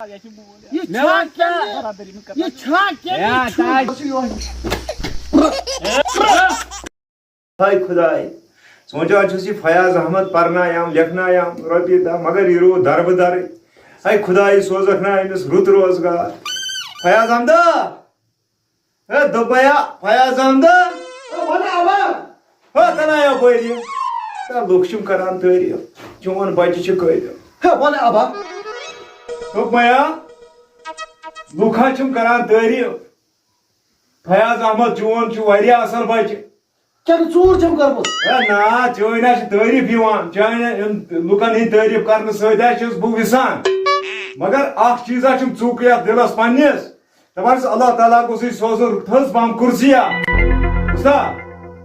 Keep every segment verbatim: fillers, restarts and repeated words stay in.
یہِ مےٚ چھا وَن کِنہٕ، کیٛاہ؟ یہِ چھا کِنہٕ ہے، یہِ چھُ؟ تاج۔ ہاے خداے، سونٛچان چھُس یہِ فیاض احمد پرنایام، لیکھنایام رۄپیہِ دَہ، مگر یہِ روٗد دَربہٕ دَرٕے۔ ہاے خداے، سوزَکھ نا أمِس رُت روزگار۔ فیاض احمدہ، ہے، دوٚپمَے ہا، فیاض احمدہ۔ ہے، وَن ابا۔ ہے، تَلہٕ ہا یَپٲرۍ یہِ۔ ہے، لُکھ چھِم کَران تعریٖف، چون بَچہِ چھُ قٲبِل۔ ہے، وَن ابا۔ دوٚپمَے ہا، لُکھ حظ چھِم کَران تعریٖف۔ فیاض احمد چون چھُ واریاہ اَصٕل بَچہِ۔ کیٛاہ ژوٗر چھَم کٔرمٕژ؟ ہے نا، چٲنۍ حظ چھِ تعریٖف یِوان، چٲنۍ یِم لُکَن ہِنٛدۍ تعریٖف کَرنہٕ سۭتۍ حظ چھُس بہٕ وِسان۔ مگر اَکھ چیٖز حظ چھُم ژوٗکٕے اَتھ دِلَس پنٛنِس۔ دَپان چھُس، اللہ تعالیٰ گوٚژھُے سوزُن تھٔز پَہَم کُرسیہ۔ بوٗزتھا؟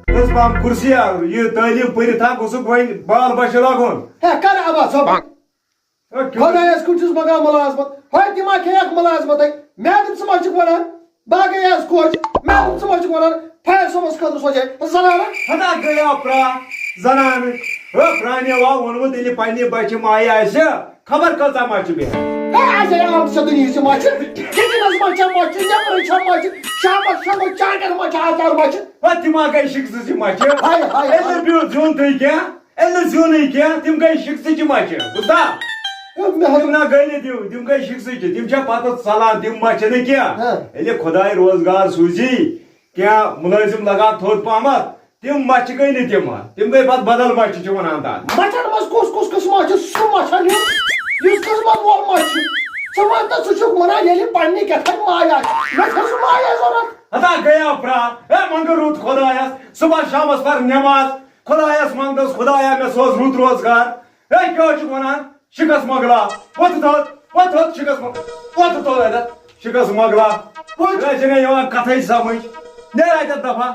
تھٔز پَہَم کُرسیہ، یہِ تعلیٖم پٔرِتھ ہا گوٚژھُکھ وۄنۍ بال بَچھِ لاگُن۔ ہے، کَر عباس صٲب؟ ہے، کیوں؟ خۄدایَس کُن چھُس منٛگان مُلازمَت۔ ہے، تِم ہا کھیٚیَکھ مُلازمَتَے۔ میڈم، ژٕ ما چھُکھ وَنان؟ بہٕ ہا گٔیاس خۄش۔ میڈم، ژٕ ما چھُکھ وَنان؟ فیض صٲبَس خٲطرٕ سوزے زَنانہٕ۔ ہتا گٔیا پرٛا زَنانہٕ۔ ہے، پرٛانیو آو ووٚنمُت، ییٚلہِ پنٛنہِ بَچہِ مایہِ آسہِ، خبر کۭژاہ مَچھِ بیٚہن۔ ہے، اَسہِ ہے آمژٕ ژےٚ دُنہِچہِ مَچھِ۔ کِچنَس منٛز چھےٚ مَچھِ، نٮ۪برٕ چھےٚ مَچھِ، شامَس شۄنٛگو چاٹَن منٛز چھےٚ آژار مَچھِ۔ ہے، تِم ہا گٔے شِکسٕچہِ مَچھِ۔ ہاے، ہاے، ییٚلہِ ہاے۔ نہٕ پیوٚو زیُن تھُے کینٛہہ، ییٚلہِ نہٕ زیُنٕے کینٛہہ، تِم گٔے شِکسٕچہِ مَچھِ۔ بوٗزتھا؟ ہے، مےٚ حظ تِم نہ گٔے نہٕ تِم، تِم گٔے شِکسٕچہِ۔ تِم چھےٚ پَتہٕ ژَلان، تِم مَچھِ نہٕ کینٛہہ۔ ہاں۔ ییٚلہِ خۄداے روزگار سوٗزی، کینٛہہ مُلٲزِم لگان تھوٚد پہمتھ، تِم مَچھِ گٔے نہٕ تِم۔ تِم گٔے پَتہٕ بدل مَچھِ چھِ وَنان تَتھ۔ مَچھَن منٛز کُس کُس قٕسما چھُ سُہ مَچھَن ہیوٚن، یُس قٕسمَت وول مَچھِ چھُ؟ ژٕ وَن تہٕ، ژٕ چھُکھ وَنان ییٚلہِ پنٛنہِ کیٛاہ تھایہِ ماے آسہِ، مےٚ چھےٚ سُہ ماے آسہِ ضوٚرَتھ۔ ہتا گٔیا پرٛا، ہے منٛگہٕ رُت خۄدایَس، صُبحَس شامَس پَر نٮ۪ماز، خۄدایَس منٛگنَس، خۄدایا مےٚ سوز رُت روزگار۔ ہے کیٛاہ چھُکھ وَنان؟ شِکَس مۄکلا، وۄتھ تھوٚد، وۄتھ تھوٚد، شِکَس مۄ-، وۄتھ تھوٚد اَتٮ۪تھ، شِکَس مۄکلا۔ وۄتھ۔ ہے، ژےٚ چھےٚ نہ یِوان کَتھَے سَمٕجھ۔ نیرٕ اَتٮ۪تھ دَفعہ۔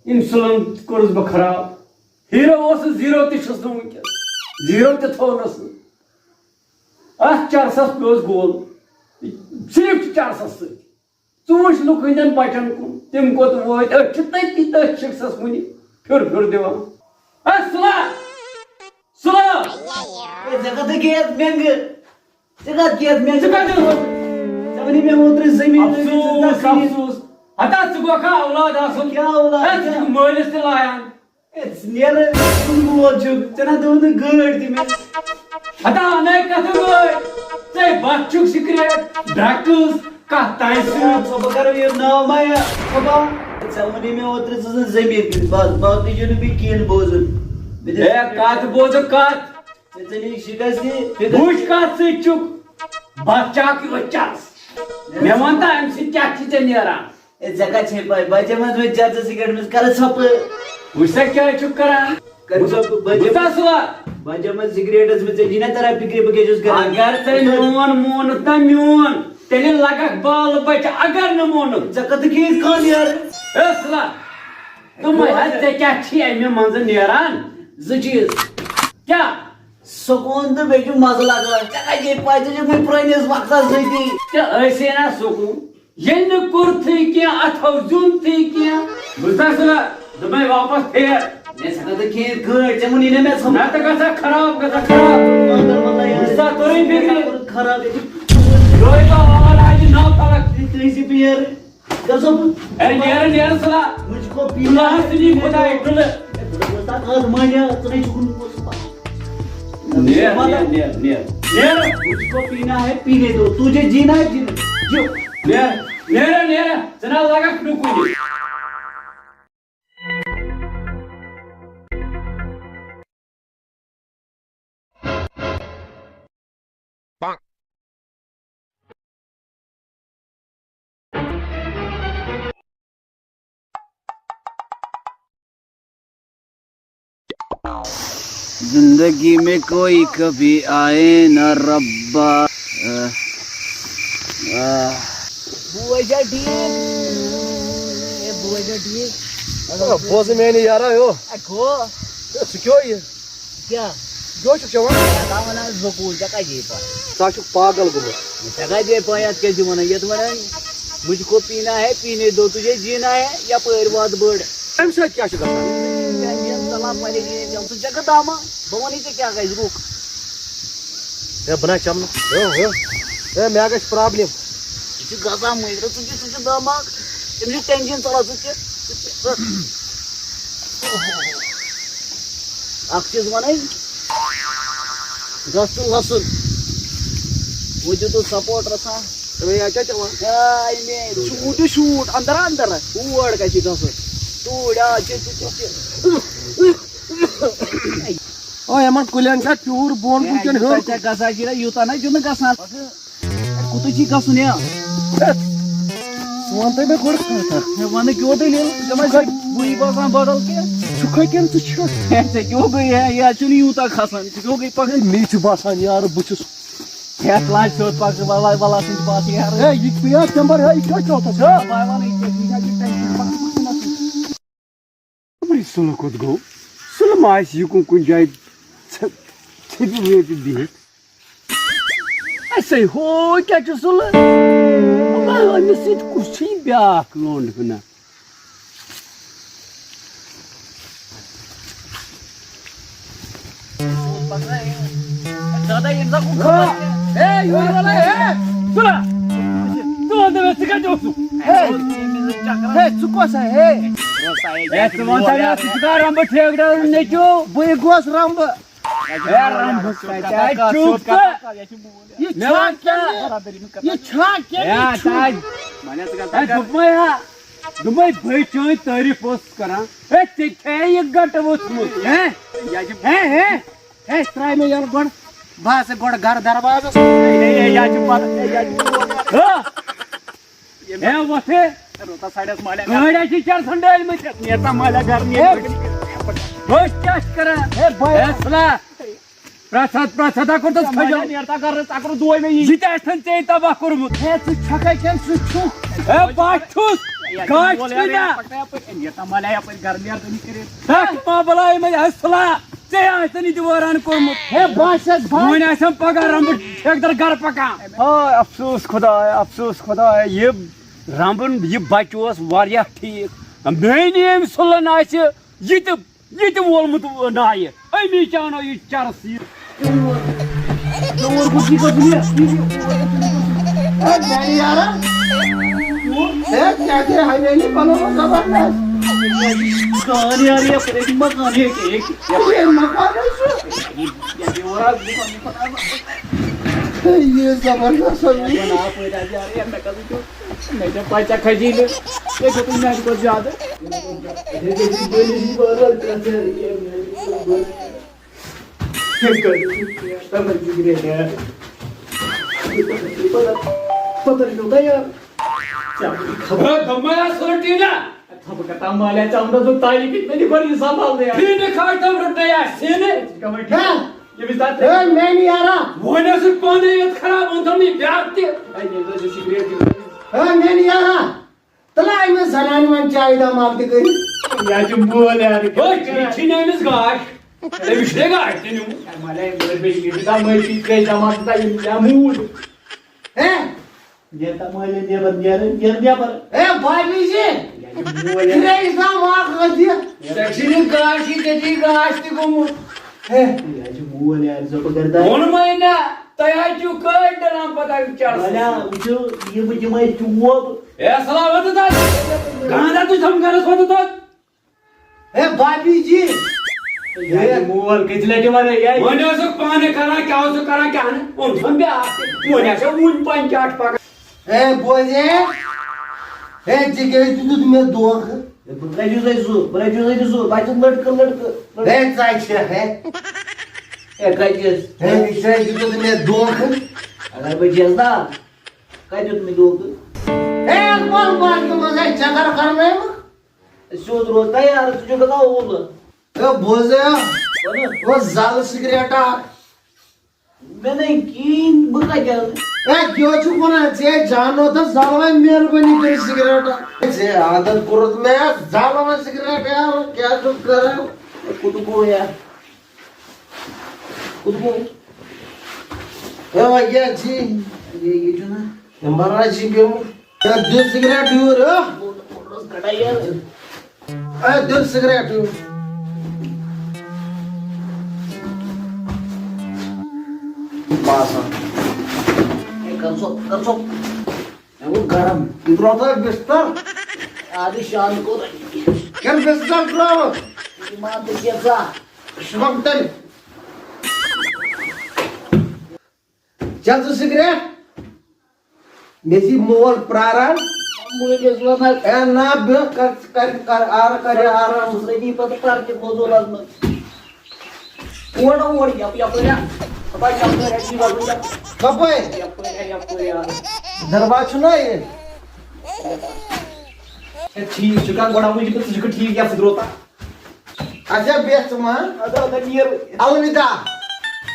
اِنسُلَن کوٚرُس بہٕ خراب۔ ہیٖرو اوسُس، زیٖرو تہِ چھُس نہٕ وٕنۍکٮ۪س۔ زیٖرو تہِ تھوٚونَس نہٕ۔ اَتھ چرسَس پیوٚس گول۔ صرف چھُ چرسَس سۭتۍ۔ ژٕ وٕچھ لُکہٕ ہٕنٛدٮ۪ن بَچَن کُن، تِم کوٚت وٲتۍ؟ أسۍ چھِ تٔتی تٔتھۍ شِکسَس وٕنہِ پھِر پھِر دِوان۔ اے سُلا! سُلا! اے، ژےٚ کَتھ گٔیَتھ مٮ۪نٛگہٕ؟ ژےٚ کَتھ گٔیَتھ مٮ۪نٛگہٕ؟ ژٕ کَتہِ روزٕ؟ ژےٚ وَنے مےٚ اوترٕ زٔمیٖن ٲسِتھ ژٕ افسوٗس، دَکھ کھنہِ۔ افسوٗس۔ ہتا ژٕ گوکھا اولاد آسُن؟ کیٛاہ اولاد؟ ہے، ژٕ چھُکھ مٲلِس تہِ لایان۔ ہے، ژٕ نیرٕ، ژٕ کُن وول چھُکھ، ژےٚ نہ دِمہٕ نہٕ گٲڑۍ تہِ مےٚ۔ ہتا اَنے کَتھٕ وٲے، ژے بَتہٕ چھُکھ سِگریٹ، ڈرٛگٕز، کَتھ تانۍ سۭتۍ۔ ژٕ بہٕ کَرٕ یہِ ناو ما یا خۄدا؟ ژےٚ ووٚنُے مےٚ اوترٕ ژٕ زَن زٔمیٖن کِنۍ بَس، باقٕے چھُنہٕ مےٚ کِہیٖنۍ بوزُن۔ مےٚ دوٚپ، ہے، کَتھ بوزٕ کَتھ؟ ژےٚ ژےٚ نِش شِکَس تہِ، فِکر۔ وٕچھ کَتھ سۭتۍ چھُکھ، بَتہٕ چاکھ یوت چَس۔ مےٚ وَن تہٕ اَمہِ سۭتۍ کیٛاہ چھِ ژےٚ نیران؟ اے، ژےٚ کَتہِ چھے پَے؟ بَچَن منٛز وۄنۍ چرچہٕ سِگریٹ منٛز کَرٕ ژھۄپہٕ۔ وٕچھ سا کیٛاہ چھُکھ کَران؟ کَرٕ ژھۄپہٕ، بَچَن۔ وٕچھ سا سُلا۔ بَچَن منٛز سِگریٹَس منٛز ژےٚ چھِی نہ تَران فِکرِ بہٕ کیٛاہ چھُس کَران؟ اگر ژےٚ میون مونُتھ نہ میون، تیٚلہِ لَگَکھ بالہٕ بَچہِ، اگر نہٕ مونُتھ۔ ژےٚ کَتھ کِہیٖنۍ کانٛہہ نیرٕ؟ اے سُلا، دوٚپمَے حظ، ژےٚ کیٛاہ چھی اَمہِ منٛزٕ نیران؟ زٕ چیٖز۔ کیٛاہ؟ سکوٗن تہٕ بیٚیہِ چھُ مَزٕ لَگان۔ ژےٚ کَتہِ چھے پَے؟ ژےٚ چھُکھ وۄنۍ پرٛٲنِس وقتَس سۭتی۔ ژےٚ ٲسے نہ سکوٗن؟ ییٚلہِ نہٕ کوٚرتھٕے کینٛہہ، اَتھو زیوٗنتھٕے کینٛہہ۔ بوٗزتھا سُلا؟ دوٚپمَے واپَس پھیر۔ مےٚ ژھٕنَکھ نہٕ کِہیٖنۍ گٲڑۍ، ژےٚ ووٚنُے نہ مےٚ ژھٕنُن۔ نہ تہٕ گژھکھ خراب، گژھکھ خراب۔ مگر وَلہٕ یارٕ، بوٗزتھا؟ توٚرُے فِکرِ۔ خراب ییٚتہِ۔ یورے تو آوار آجہِ ناو تَلَکھ۔ تُہۍ، تُہۍ زِ بیر۔ گژھو۔ اے، نیرٕ، نیرٕ سُلا۔ مجھ کو پینا ہے۔ ڈُلہٕ ہا ژٕ نی خۄداے، ڈُلہٕ۔ اے، بہٕ دوٚپمَس تَتھ آز مانیٛا، ژٕ نَے چھُکھ نہٕ پوٚز پَتہٕ۔ نیر، نیر، نیر، نیر۔ نیر۔ مجھ کو پینا ہے، پینے دو۔ تجھے جینا ہے، جینے دو۔ جو۔ نیر، نیر، نیر۔ ژٕ نہ لگکھ نہٕ کُنہِ۔ زندگی میں کوئی کبھی آئے نہ ربا۔ آہ، آہ۔ بوے جا ٹھیک۔ اے بوے جا ٹھیک۔ آ، بوز میانہِ یارا ہیو۔ A go. اے، ژٕ کیٛاہ یہِ؟ کیٛاہ؟ یہِ چھُکھ چٮ۪وان؟ ژےٚ کیٛاہ وَنان زوکوٗل، ژےٚ کَتہِ یی پَے؟ ژٕ ہا چھُکھ پاگل گوٚمُت۔ ژےٚ کَتہِ یی پَے اَتھ کیٛاہ چھِ وَنان؟ یَتھ وَنان، مجھ کو پینا ہے، پینے دو، تجھے جینا ہے، یَپٲرۍ وَتھ بٔڑ۔ اَمہِ سۭتۍ کیٛاہ چھُ گژھان؟ ژٕ چھَکھ داما، بہٕ وَنَے ژےٚ کیٛاہ گژھِ، رُک۔ ہے، بہٕ نہ چَمہٕ نہٕ۔ ہیو، ہیو۔ ہے، مےٚ گژھِ problem۔ یہِ چھُ گژھان مٔنٛزۍ۔ ژٕ چھُکھ، ژٕ چھُکھ دٮ۪ماغ، تٔمِس چھُ tension ژَلان۔ ژٕ تہِ، ژٕ تہِ۔ اَکھ چیٖز وَنَے، گژھ ژٕ وَسُن۔ وۄنۍ دیُتُن support رَژھا۔ ہے، یہِ کیٛاہ چھِ وَنان؟ آے مے، shoot، shoot، اَندَر، اَندَر۔ ہور کَتہِ چھِ گژھُن؟ توٗرۍ، آ، چھِ، چھِ، چھِ، چھِ۔ او، یِمَن کُلٮ۪ن چھا پیوٗر بۄن کُن کِنہٕ ہیوٚر کُن؟ ژےٚ گژھان چھِ نا یوٗتاہ نہ چھُنہٕ گژھان۔ کوٚتُے چھُے گژھُن یا؟ ژٕ وَن تہٕ مےٚ گۄڈٕ کَتھ اَکھ۔ مےٚ وَنہٕ کیٛاہ دٔلیٖل؟ ژےٚ ما چھُے بُری باسان بدل کینٛہہ؟ ژٕ چھُکھا کِنہٕ ژٕ چھُکھ؟ ہے، ژےٚ کیٛاہ گوٚو یا؟ یا چھُنہٕ یوٗتاہ کھسان؟ ژٕ کیٛاہ گوٚو گٔے پَکان؟ ہے، مےٚ چھُ باسان یارٕ بہٕ چھُس۔ ہے، تُلان سیوٚد پَکھ، وَلہٕ، وَلہٕ، ژٕ تہِ پَکھ یارٕ۔ ہے، یہِ چھُ یا تَمبَر، ہے، یہِ کیٛاہ چھُ آسان؟ ہے، بہٕ وَنَے ژےٚ، ژٕ چھَکھ یہِ tension پَکھ، پَکھ، پَکھ، پَکھ۔ خبر یہِ سُلہٕ کوٚت گوٚو؟ سُلہٕ ما آسہِ یہِ کُن کُنہِ جایہِ ژھِ-، ژھیٚپہِ ویٚپہِ بِہِتھ؟ اَسے ہو کیٛاہ چھُ سُلہٕ؟ مطلب، أمِس سۭتۍ کُس چھُ یہِ بیٛاکھ لونٛڈٕ ہنا؟ دادا، ییٚمہِ دۄہ گوٚو خبر کیٛاہ۔ ہے، یورٕ وَلہٕ، ہے، سُلہٕ۔ ژٕ وَن تہٕ مےٚ، ژٕ کَتہِ اوسُکھ؟ ہے، ہے، ژٕ کۄس ہا، ہے؟ ہے، ژٕ وَن سا مےٚ، ژٕ چھُکھا رمبہٕ ٹھیکہٕ دارُن نیٚچوٗ؟ بٕے گوس رمبہٕ۔ ہے، رمبہٕ کَتہِ آے چُپ تہٕ؟ یہِ مےٚ چھا وَن کیٛاہ؟ یہِ چھا کیٛاہ؟ ہے، یہِ چھُ تاج۔ ہے، دوٚپمَے ہا، دوٚپمَے بٕے چٲنۍ تعریٖف اوسُس کران۔ ہے، ژےٚ کھیٚیہِ یہِ گَٹہٕ ووٚتھمُت۔ ہے، ہے، ہے۔ ہے، ترٛاے مےٚ یَلہٕ گۄڈٕ۔ بہٕ ہسا گۄڈٕ گرٕ دروازس۔ ہے، ہے، ہے، یا چھُ پتہٕ، ہے، یا چھُ۔ ہا؟ ہے، وۄتھ ہے۔ روتا سایڈس مالیا۔ گٲڑۍ آسہِ چرسن ڈٲلۍ مٕتۍ۔ نیرتا مالیا گرٕ، ہے۔ نیرتا۔ بہٕ کیٛاہ چھُس کران؟ ہے، بہٕ ہے، سنا۔ پرٛٮ۪تھ ساتہٕ، پرٛٮ۪تھ ساتہٕ ہا کوٚر تَس مالیا خجل۔ نیرتا گرٕ، ژٕ کر دوے مےٚ یی۔ یہِ تہِ آسہِ تھن ژےٚ تباہ کوٚرمُت۔ ہے، ژٕ چھکھے کِنہٕ ژٕ چھُکھ؟ ہے، بہٕ چھُس۔ گاش چھُے نا۔ نیرتا مالیا یپٲرۍ گرٕ، نیرتا نِکرے۔ ہے، ما بلاے مےٚ، ہے، سنا۔ ژےٚ آسن یہِ تہِ وٲران کوٚرمُت۔ ہے، بہٕ ہا چھَس بہٕ۔ وۄنۍ آسن پگاہ رمبہٕ ٹھیکہٕ در گرٕ پکان۔ ہاے، افسوس خدایا، افسوس خدایا، یہِ رمبُن، یہِ بچہٕ اوس واریاہ ٹھیٖک۔ میٛانہِ ییٚمۍ سُلن آسہِ یہِ تہِ، یہِ تہِ وولمُت نایہِ۔ اَمی چانو یہِ چرس یہِ۔ ژوٗر گوٚژھ یہِ گژھُن یہِ۔ ہے، میٛانہِ یارا۔ ہے، کیٛاہ چھے حویلی بنوومُت زبردست؟ مکان یارٕ یپٲرۍ، أسۍ مکان ییٚتہِ، ییٚتہِ۔ یہِ مکان حظ چھُ۔ یہِ، یہِ، یہِ، یہِ، یہِ، یہِ زبردست حظ۔ یہِ بناو پٲٹھۍ حظ یارٕ، یہِ مےٚ کَتھ وٕچھو؟ مےٚ چھےٚ پَے ژےٚ کھَسی نہٕ۔ ژےٚ دیُتُے میٛانہِ کھۄتہٕ زیادٕ۔ پتہ چھُ تۄہہِ یار۔ ژےٚ خبر۔ ہے، دوٚپمَے ہا سُہ رٔٹی نا۔ خبر کَتام مالیا ژےٚ ووٚنُتھ دوٚپ تالی کِتھ مےٚ دِ گۄڈٕ یہِ سنبھالنہٕ یار۔ ٹھیٖک کھاٹم رٔٹ نہ یار سینہٕ۔ ژٕ کَمٲے ٹھیٖک؟ ییٚمِس تَتھ ہے، میٛانہِ یارا۔ وۄنۍ ٲسٕکھ پانَے یوت خراب، وۄنۍ تھٲو نہٕ یہِ بیٛاکھ تہِ۔ ہے، ییٚلہِ زَن ژےٚ سِگریٹ دِژ۔ ہے، میٛانہِ یارا۔ تہٕ لا أمِس زنانہِ وۄنۍ چایہِ دام اکھ تہِ کٔرِتھ۔ یا چھُ مول یارٕ۔ ہے، یہِ چھِنہٕ أمِس گاش۔ أمِس چھُنہٕ گاش تہِ نیوٗمُت۔ ہے، مالیا، یہِ مٲرۍ بیٚیہِ، یہِ چھُ دَپان، مٲرۍ پیٚیہِ، پیٚیہِ دَپان، ژٕ دَپ، یہِ، یہِ موٗد۔ ہے؟ نیر تا مالیا، نیر، نیر، نیر، نیر۔ ہے، بابی جی۔ یا چھُ مول یارٕ۔ ترٛےٚ اِسلام اکھ رٔدی۔ ژےٚ چھِنہٕ گاشی، ژےٚ چھِی گاش تہِ گوٚمُت۔ ہے۔ یا چھُ مول یارٕ، زبردست۔ ووٚنمَے نا۔ تۄہہِ حظ چھِو کٲڑۍ دَران پَتہٕ اَمہِ چرسہٕ وَلیا، سۭتۍ۔ وٕچھِو، یہِ بہٕ دِمَے ٹوب۔ ہے، اَسَلام وَتہٕ تَتھ۔ گاندا تُہۍ تھَم گَرَس وَتہٕ تَتھ۔ ہے، بابی جی۔ ہے، یہِ مول کٔژِ لَٹہِ وَنَے، ہے؟ وۄنۍ اوسُکھ پانہٕ کَران، کیٛاہ اوسُکھ کَران، کیٛاہ نہٕ؟ اوٚن تھَم بیٛاکھ تہِ۔ وۄنۍ آسیو وُنہِ پَنچاٹ پَکان۔ ہے، بوزے۔ ہے، ژےٚ کیٛازِ دیُتُتھ مےٚ دھوکہٕ؟ ہے، بہٕ کَتہِ چھُس اَتہِ زُو؟ بہٕ کَتہِ چھُس اَتہِ زُو؟ بہٕ ہَتہِ چھُس لٔڑکہٕ، لٔڑکہٕ، لٔڑکہٕ۔ ہے، ژَے چھےٚ، ہے۔ ہے، کَتہِ چھُس؟ ہے، یہِ چھُ اَتہِ دیُتُتھ مےٚ دھوکہٕ۔ اگر بہٕ جیزدار، کَتہِ دیُت مےٚ دھوکہٕ؟ ہے، اقبال پارکہِ منٛز آسہِ چکر کرنٲومٕژ۔ سیوٚد روز تیار، ژٕ چھُکھ گژھان اوٗلہٕ۔ ہے، بوزے، وَنہٕ۔ او زَل سِگریٹا۔ مےٚ نَے کِہیٖنۍ، بہٕ کَتہِ اَنہٕ؟ ہے، کیٛاہ چھُکھ وَنان؟ ژےٚ جانو تہٕ زالوے مہربٲنی کٔرِتھ سِگریٹ۔ ژےٚ عادت کوٚرُتھ مےٚ زالوے سِگریٹ، یار، کیٛاہ چھُکھ کَران؟ کوٚت گوٚو یار؟ کوٚت گوٚو؟ ہے، وۄنۍ کیٛاہ ژےٚ؟ یہِ، یہِ چھُنہ۔ ہے، مَران چھِ پیوٚمُت۔ ہے، دِ سِگریٹ یوٗر، ہا؟ ہے، دِ سِگریٹ یوٗر۔ باسان۔ ہے، کر ژھوٚپ، کر ژھوٚپ۔ مےٚ گوٚو گرم۔ یہِ ترٛاو تہٕ بستر۔ آ، یہِ شان کوٚر۔ کیٛاہ بستر ترٛاوَکھ؟ یہِ مان تہٕ کینٛژھا۔ شۄنٛگ تیٚلہِ۔ چےٚ ژٕ سگریٹ؟ مےٚ چھِ مول پراران۔ مٲلِس وَنان۔ اے نہ، بیٚہہ، کر، کر، کر، آر-، کر، آرام۔ سُہ تٔتی پَتہٕ پَرٕ تہِ فضوٗلَس منٛز۔ اور نہ اور، یَپٲرۍ، یَپٲرۍ، ہا۔ دَپان یَپٲرۍ، ہا، یہِ وَنُن، یَپٲرۍ۔ کَپٲرۍ؟ یَپٲرۍ، ہا، یَپٲرۍ، ہا۔ دروازٕ چھُنہ یہِ؟ ہے، ٹھیٖک چھُ، کَر گۄڈٕ وٕچھ بہٕ، ژٕ چھُکھ ٹھیٖک یا فُدروتا؟ اچھا، بیٚہہ ژٕ ما۔ اَدٕ، اَدٕ، نیر۔ الوداع۔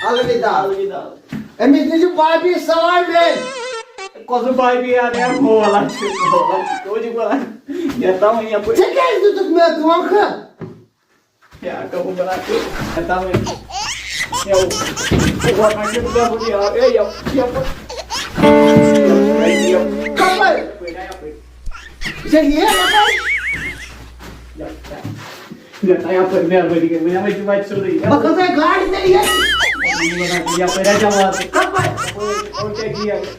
الوداع۔ الوداع۔ أمِس نِش چھِ بابی سوال میٛٲنۍ۔ کۄس بابی یار، یار، مول ہا چھُ، مول ہا چھُ، کیٛاہ چھُکھ وَنان؟ یَتھ تام وۄنۍ یَپٲرۍ۔ ژےٚ کیٛازِ دیُتُتھ مےٚ دھوکہٕ؟ کیٛاہ کَرٕ بہٕ بَنان؟ یَتھ تام وۄنۍ۔ یَو، بہٕ وَنان چھُس، بہٕ وَنان یَو، اے، یَو، یَپٲرۍ۔ کَپٲرۍ؟ یَپٲرۍ، یَپٲرۍ۔ ژےٚ یہِ یَپٲرۍ؟ یَپٲرۍ۔ یَپٲرۍ، یَپٲرۍ، مہربٲنی کٔرِتھ، وۄنۍ ہَمے چھِ وَتہِ سیوٚدُے۔ بہٕ کھسَے گاڑِ ژےٚ یہِ۔ یَپٲرۍ، اَتہِ واتہٕ۔ کَپٲرۍ؟ یَپٲرۍ، او کیٛاہ گیٹ۔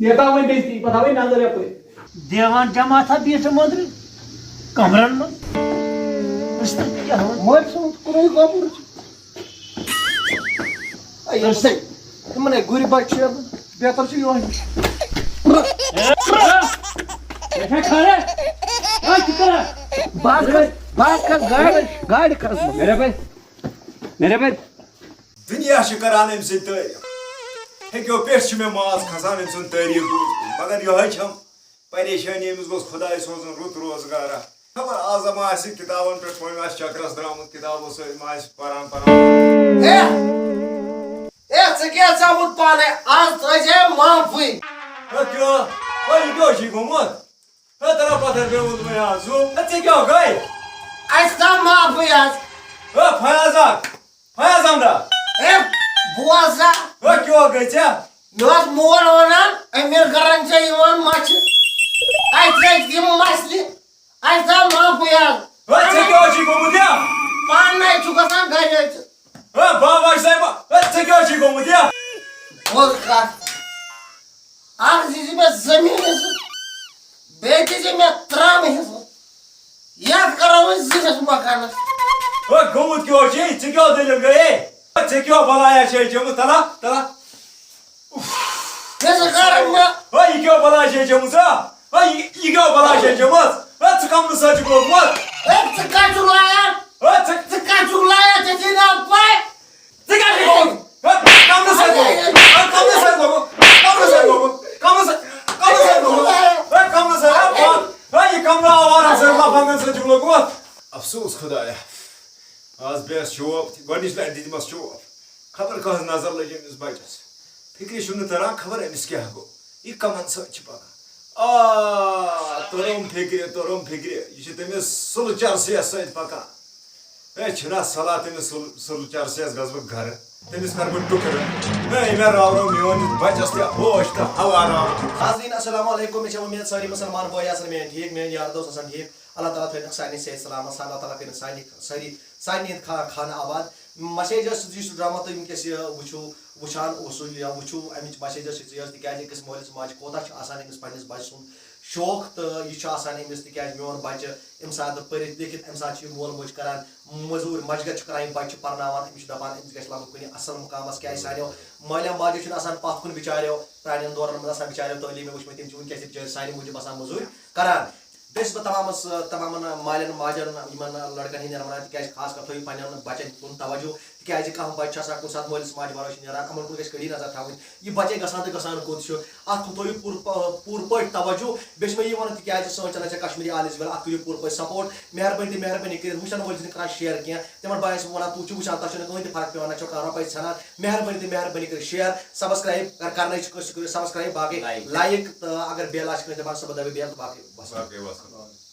نیتا وۄنۍ گٔے تی، پَتہٕ ہاوٕے نظر یَپٲرۍ۔ دیوان جماعت ہا بیٖٹھ مٔدرِ کمرن منٛز۔ رِشتہٕ تہِ کیٛاہ ہاوان؟ مٲلۍ سُنٛد کُنُے گۄبُر چھُ۔ اے، ییٚمہِ سۭتۍ یِمَن اے گُرۍ بَچہِ چھِ، بہتر چھُ یِہوٚے۔ یہِ چھا خراب؟ کیٛاہ چھُ کران؟ بہٕ حظ کھس-، بہٕ حظ کھس گاڑِ، گاڑِ کھس بہٕ۔ میرے بھائی، میرے بھائی۔ دُنیا چھُ کران أمۍ سٕنٛدۍ تعریٖف۔ ہیٚکیو پٮ۪ٹھ چھُ مےٚ ماز کھسان أمۍ سُنٛد تعریٖف بوٗزِتھ۔ مگر یِہوٚے چھَم پریشٲنی، أمِس گوٚژھ خۄداے سوزُن رُت روزگارا۔ خبر آز ما آسہِ کِتابَن پٮ۪ٹھ، وۄنۍ آسہِ چکرَس درٛامُت، کِتابو سۭتۍ ما آسہِ پَران پَران۔ اے! اے، ژٕ کیٛاہ ژامُت پانَے؟ آز تھٲیزِ معافٕے۔ ہے کیٛاہ؟ ہے، یہِ کیٛاہ چھُے گوٚمُت؟ ہے، ترٛا پتھر پیوٚمُت وۄنۍ آز۔ ہے، ژےٚ کیٛاہ گٔے؟ اَسہِ تھاو معافٕے آز۔ ہے، فیاض اکھ، فیاض احمد۔ ہے، بوز سا۔ ہے، کیٛاہ گٔے ژےٚ؟ مےٚ اوس مول وَنان، أمیٖر گرن چھےٚ یِوان مَچھِ۔ اَسہِ ترٛٲوۍ تِم مَچھِ۔ اَسہِ تھاو معافٕے آز۔ ہے، ژےٚ کیٛاہ چھُے گوٚمُت یا؟ پانَے چھُ گژھان گرِ أژِتھ۔ ہے، بابا صٲب، ہے، ژےٚ کیٛاہ چھُے گوٚمُت یا؟ بوز کَتھ۔ اکھ دِژ مےٚ زٔمیٖن حِصہٕ، بیٚیہِ دِژ مےٚ ترٛامہٕ حِصہٕ۔ یَتھ کَرو أسۍ زٕ حِصہٕ مکانَس۔ ہے، گوٚمُت کیٛاہ چھُے؟ ژےٚ کیٛاہ دٔلیٖل گٔیے؟ ہے، ژےٚ کیٛاہ بَلایا چھے چٲمٕژ؟ تَلہ، تَلہ۔ ہے، ژٕ کَرَکھ مےٚ۔ ہے، یہِ کیٛاہ بَلایا چھے چٲمٕژ، ہا؟ ہے، یہِ، یہِ کیٛاہ بَلایا چھے چٲمٕژ؟ ہے، ژٕ کَمنہٕ سۭتۍ چھُکھ لوٚگمُت؟ ہے، ژٕ کَتہِ چھُکھ لایان؟ ہے، ژٕ ژٕ کَتہِ چھُکھ لایان؟ ژےٚ چھے نہٕ پَے۔ ژٕ کیٛاہ چھُکھ گوٚمُت؟ ہے، کَمنہٕ سۭتۍ لوٚگمُت؟ ہے، کَمنہٕ سۭتۍ لوٚگمُت؟ کَمنہٕ سۭتۍ لوٚگمُت؟ کَمنہٕ سۭتۍ، کَمنہٕ سۭتۍ لوٚگمُت؟ ہے، کَمنہٕ سۭتۍ؟ ہے، پَکھ۔ ہے، یہِ کَمنہٕ آوارَن سۭتۍ لَفنٛگَن سۭتۍ چھُکھ لوٚگمُت؟ افسوس خۄدایا، آز بیٚیَس چوب تہِ، گۄڈٕنِچ لَٹہِ دِتمَس چوب۔ خبر کانٛہہ نظر لٔج أمِس بَچَس۔ فِکرِ چھُنہٕ تَران، خبر أمِس کیٛاہ گوٚو۔ یہِ کَمَن سۭتۍ چھِ پَکان؟ آ، توٚرُم فِکرِ، توٚرُم فِکرِ۔ یہِ چھِ تٔمِس سُلہٕ چرسِیَس سۭتۍ پَکان۔ ہے، چھِنہ صلاح تٔمِس سُل-، سُلہٕ چرسِیَس گژھٕ بہٕ گَرٕ۔ تٔمِس کَرٕ بہٕ ٹُکرٕ۔ ہے، مےٚ راورو میون یُتھ بَچَس تہِ ہوش تہٕ ہوا راو۔ ناظریٖن، السلام علیکم۔ مےٚ چھےٚ اُمید سٲری مُسلمان بٲے آسَن میٛٲنۍ ٹھیٖک، میٛٲنۍ یار دوس آسَن ٹھیٖک۔ اللہ تعالیٰ تھٲینَکھ سارنٕے صحت سلامت، اللہ تعالیٰ کٔرِنۍ سانہِ سٲری، سارنٕے ہِنٛدۍ خا-، خانہٕ آباد۔ مسیج ٲس یُس ڈرامہ تُہۍ وٕنکیٚس یہِ وٕچھِو، وٕچھان اوسُو یا وٕچھِو، اَمِچ مسیج ٲس یِژٕے یٲژ، تِکیٛازِ أکِس مٲلِس ماجہِ کوٗتاہ چھُ آسان أمِس پنٛنِس بَچہِ سُنٛد شوق، تہٕ یہِ چھُ آسان أمِس، تِکیٛازِ میون بَچہِ ییٚمہِ ساتہٕ پٔرِتھ لیکھِتھ، اَمہِ ساتہٕ چھُ یہِ مول موج کَران مٔزوٗرۍ، مَشقت چھُ کَران، یہِ بَچہِ چھُ پَرناوان، أمِس چھُ دَپان أمِس گژھِ لَگُن کُنہِ اَصٕل مُقامَس، کیٛازِ سانیو مالیو ماجیو چھُنہٕ آسان پَتھ کُن بِچاریو، پرٛانٮ۪ن دورَن منٛز آسان بِچاریو تعلیٖمے وٕچھمٕتۍ، تِم چھِ وٕنکیٚس تہِ بِچٲرۍ سانہِ موٗجوٗب آسان مٔزوٗرۍ کَران۔ بیٚیہِ چھُس بہٕ تمامس، تمامن مالٮ۪ن ماجن، یِمن لڑکن ہٕنٛدۍ نیران، تِکیازِ خاص کر تھٲیِو پننٮ۪ن بچن کُن توجہ، تِکیازِ کانٛہہ بچہِ چھُ آسان کُنہِ ساتہٕ مٲلِس ماجہِ ورٲے چھُ نیران، یِمن کُن گژھِ کڑی نظر تھاوٕنۍ۔ یہِ بچے گژھان تہٕ گژھان کوٚت چھُ، اتھ کُن تھٲیِو پوٗرٕ پا-، پوٗرٕ پٲٹھۍ توجہ۔ بیٚیہِ چھُ مےٚ یہِ ونُن، تِکیازِ سٲنۍ channel چھےٚ کشمیری آل از ویل، اتھ کٔرِو پوٗرٕ پٲٹھۍ support۔ مہربٲنی تہٕ مہربٲنی کٔرِتھ وٕچھن وٲلۍ چھِنہٕ کران share کینٛہہ، تِمن بایَن چھُس بہٕ ونان، تُہۍ چھِو وٕچھان، تۄہہِ چھُو نہٕ کٕہٕنۍ تہِ فرق پٮ۪وان، نہ چھو کانٛہہ رۄپَے ژھٮ۪نان۔ مہربٲنی تہٕ مہربٲنی کٔرِتھ share، subscribe کر-، کرنٕچ کوٗشِش کٔرِو، subscribe، باقٕے like۔ Like تہٕ اگر bell آسہِ کٲنٛسہِ دَپان، سُہ دَبہِ bell تہٕ باقٕے وَسَلام۔ باقٕے وَسَلام۔